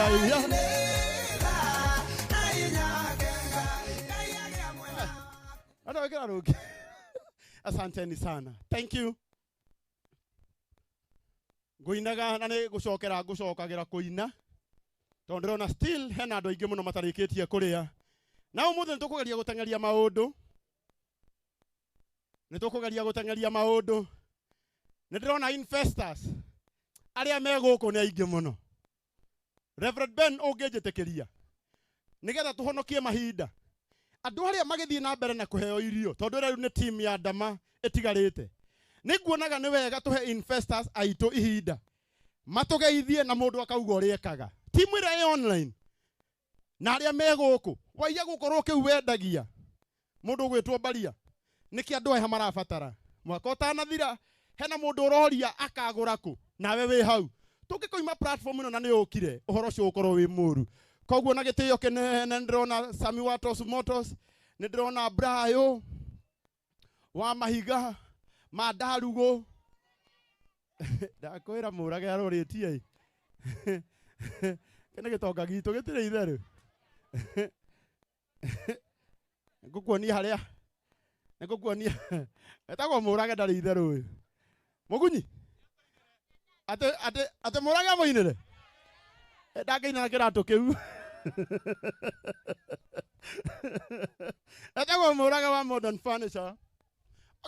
Ngai. Hata wekera rũngĩ. Asanteni sana. Thank you. Ngũinaga na nĩ gũcokera ngũcokagĩra kũina tondũ ndĩrona still hena andũ aingĩ mũno matarĩkĩtie kũrĩa. Na ũmũthĩ nĩ tũkũgeria gũteng'eria maũndũ. Nĩ tũkũgeria gũteng'eria maũndũ. Nĩ ndĩrona investors arĩa me gũkũ nĩ aingĩ mũno. Reverend Ben ũngĩnjĩtĩkĩria nĩgetha tũhonokie mahinda andũ arĩa magĩthiĩ na mbere na kũheo irio tondũ rĩu nĩ team ya ndama ĩtigarĩte nĩ nguonaga nĩ wega tũhe investors aitũ ihinda matũgeithie na mũndũ akauga ũrĩa ekaga timu ĩrĩa ĩ online na arĩa me gũkũ waiya gũkorwo kĩu wendagia mũndũ ũgwĩtwo mbaria nĩkĩ andũ aya marabatara mwaka ũtanathira hena mũndũ ũroria akagũra kũ nawe wĩ hau tũngĩkoima platform ĩno na nĩ ũkire ũhoro ũcio ũkorwo wĩ mũru koguo na gĩtĩo kĩnene nĩ ndĩrona Sami Watos Motos nĩ ndĩrona Brayo wa mahiga ma ndarugũ ndakwĩra mũrage arorĩtie ĩ kĩ nĩ gĩtonga gitũ gĩtirĩ itherũ ngũkuonia harĩa nĩngũkuonia etagwo mũrage ndarĩ itherũ ũyũ mũgunyi atĩ atĩ atĩ mũrage amũinĩre ndangĩina na kĩratũ kĩu etagwo mũrage wa modern furniture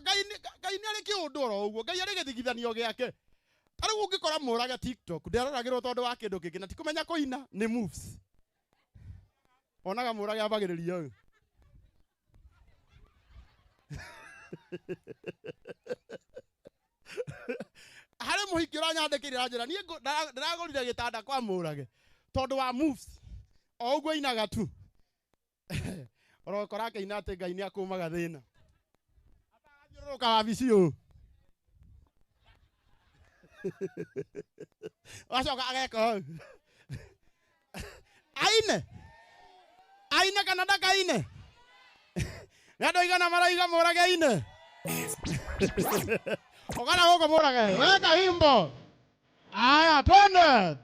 ngai ngai nĩ arĩ kĩũndũ oro ũguo ngai arĩ gĩthigithanio gĩake ta rĩu ũngĩkora mũrage tiktok nderoragĩrwo tondũ wa kĩndũ kĩngĩ na ti kũmenya kũina nĩ moves onaga mũrage ambagĩrĩria ũyũ harĩ mũhiki ũranyandĩkĩire aranjĩra niĩ ndĩragũrire gĩtanda kwa mũrage tondũ wa moves o ũguo ainaga tu ũrokora akĩina atĩ ngai nĩ akũmaga thĩna agathiũrũrũka wabici ũũ Wacoka ageka ũũ. Aine. Aine kana ndakaine. Nĩ andũ aigana maraiga mũrage aine. Ũgana gũkũ mũrage. Weka himbo. Aya, twende.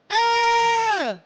Eh!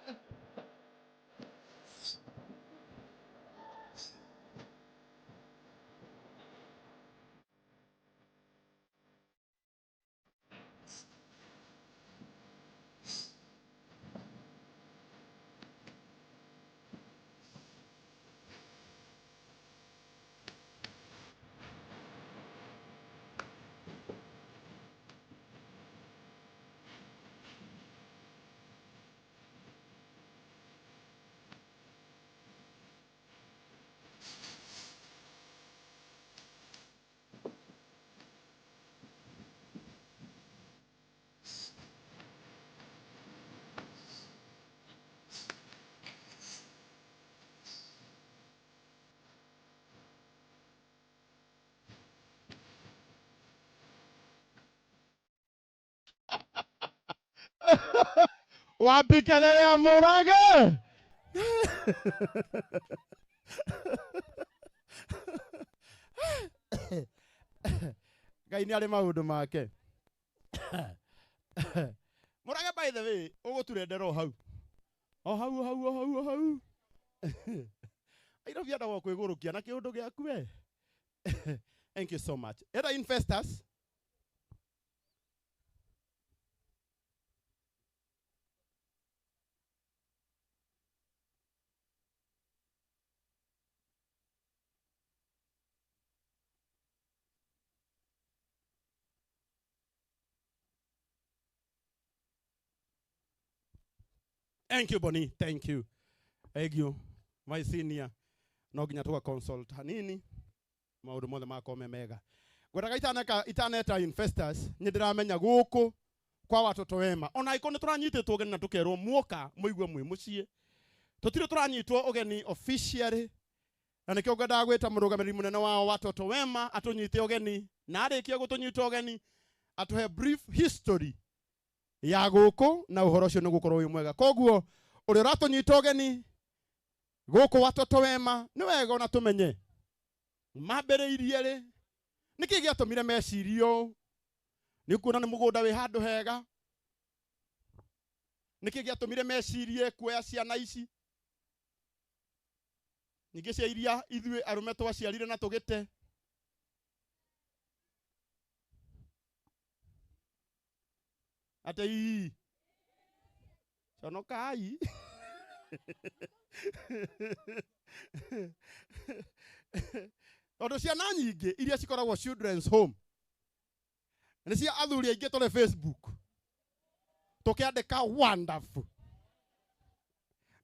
Wapi kelele ya Murage? Ngai nĩ arĩ maũndũ make. Murage by the way, ũgũturendera o hau. O hau, o hau, o hau, o hau. Nairobi andagwo kwĩgũrũkia na kĩũndũ gĩaku we. Thank you so much. Era investors. Thank you, Bonnie. Thank you. Thank you, my senior. No nginya tuga consult hanini maũndũ mothe makorwo me mega. Ngwendaga itaneka itaneta investors nĩ ndĩramenya gũkũ kwa watoto wema ona angĩkorwo nĩ tũranyitĩtwo ũgeni na tũkerwo muoka mũigue mwĩ mũciĩ tũtirĩ tũranyitwo ũgeni officially na nĩkĩo ngwendaga gwĩta mũrũgamĩrĩri mũnene wao watoto wema atũnyite ũgeni na arĩkia gũtũnyita ũgeni atũhe brief history ya gũkũ na ũhoro ũcio nĩ gũkorwo wĩ mwega koguo ũrĩa ũratũnyita ũgeni gũkũ watoto wema nĩ wega ona tũmenye mambĩrĩirie rĩ nĩkĩ gĩatũmire mecirie ũũ nĩ ũkuona nĩ mũgũnda wĩ handũ hega Nĩkĩ gĩatũmire mecirie kuoya ciana ici ningĩ cia iria ithuĩ arũme twaciarire na tũgĩte? Atĩ ii conokai. Tondũ ciana nyingĩ iria cikoragwo children's home nĩ cia athuri aingĩ tũrĩ Facebook tũkĩandĩka wonderful,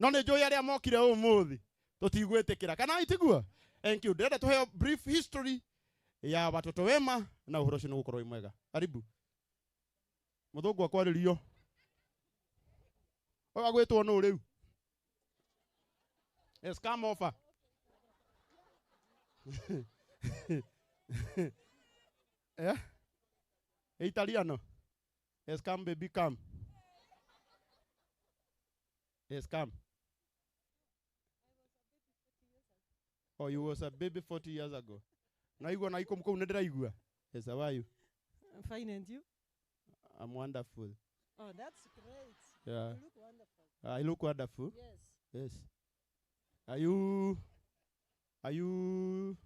no nĩ njũĩ arĩa mokire ũmũthĩ tũtigwĩtĩkĩra kana itiguo. Thank you. Ndĩrenda tũheo brief history ya Watoto Wema na ũhoro ũcio nĩ gũkorwo wĩ mwega. Karibu mũthũngũ akwarĩrio ũyũ agwĩtwo nũ rĩu? Yes, come offer. Eh? Italiano. Yes, come baby, come. Yes, come. Oh, you was a baby 40 years ago. Naigua na iko mkuu ndĩraigua. Yes, how are you? I'm fine, and you? I'm wonderful. Oh, that's great. Yeah. You look wonderful. I look wonderful. Yes. Yes. Are you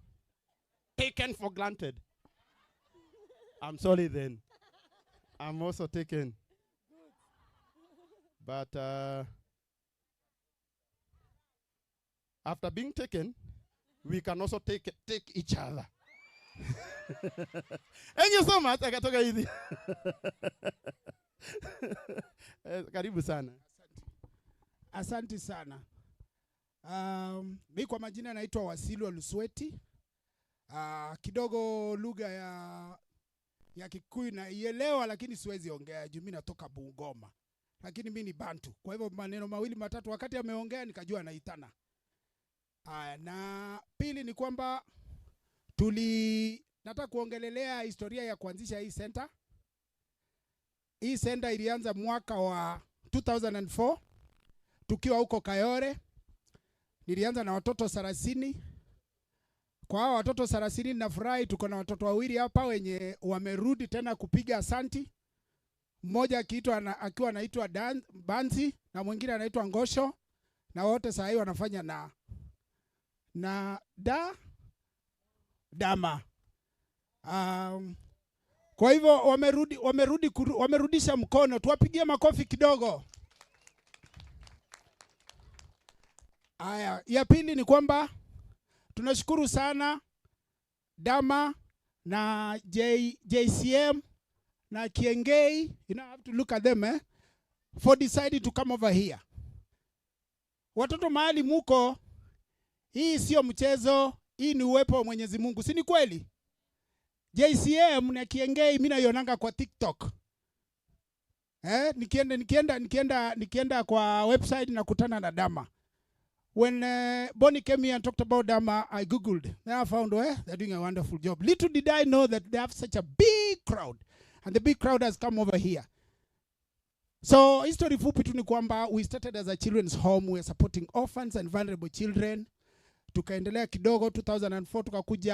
taken for granted? I'm sorry then. I'm also taken. But after being taken, we can also take each other. Thank you so much. Akatoka hivi. Karibu sana. Asante sana. Mi kwa majina naitwa Wasilwa Lusweti. Kidogo lugha ya Kikuyu naielewa, lakini siwezi ongea juu mi natoka Bungoma, lakini mi ni Bantu. Kwa hivyo maneno mawili matatu wakati ameongea nikajua anaitana. Aya, na pili ni kwamba nataka kuongelelea historia ya kuanzisha hii center. Hii center ilianza mwaka wa 2004 tukiwa huko Kayole. Nilianza na watoto 30. Kwa hao watoto 30 nafurahi tuko na watoto wawili hapa wenye wamerudi tena kupiga asanti. Mmoja akiitwa akiwa anaitwa Dan Banzi na mwingine anaitwa Ngosho, na wote saa hii wanafanya na da dama. Kwa hivyo wamerudisha mkono, tuwapigie makofi kidogo. Aya, ya pili ni kwamba tunashukuru sana Dama na JCM na Kiengei, I have to look at them for deciding to come over here. Watoto mahali muko, hii sio mchezo, hii ni uwepo wa Mwenyezi Mungu, si ni kweli? JCM na Kiengei mimi naionanga kwa TikTok. Nikienda kwa website nakutana na Dama. When Bonnie came here and talked about Dama, I Googled. Then I found, well, they're doing a wonderful job. Little did I know that they have such a big crowd. And the big crowd has come over here. So, history fupi tu ni kwamba we started as a children's home. We are supporting orphans and vulnerable children. Tukaendelea kidogo 2004 tukakuja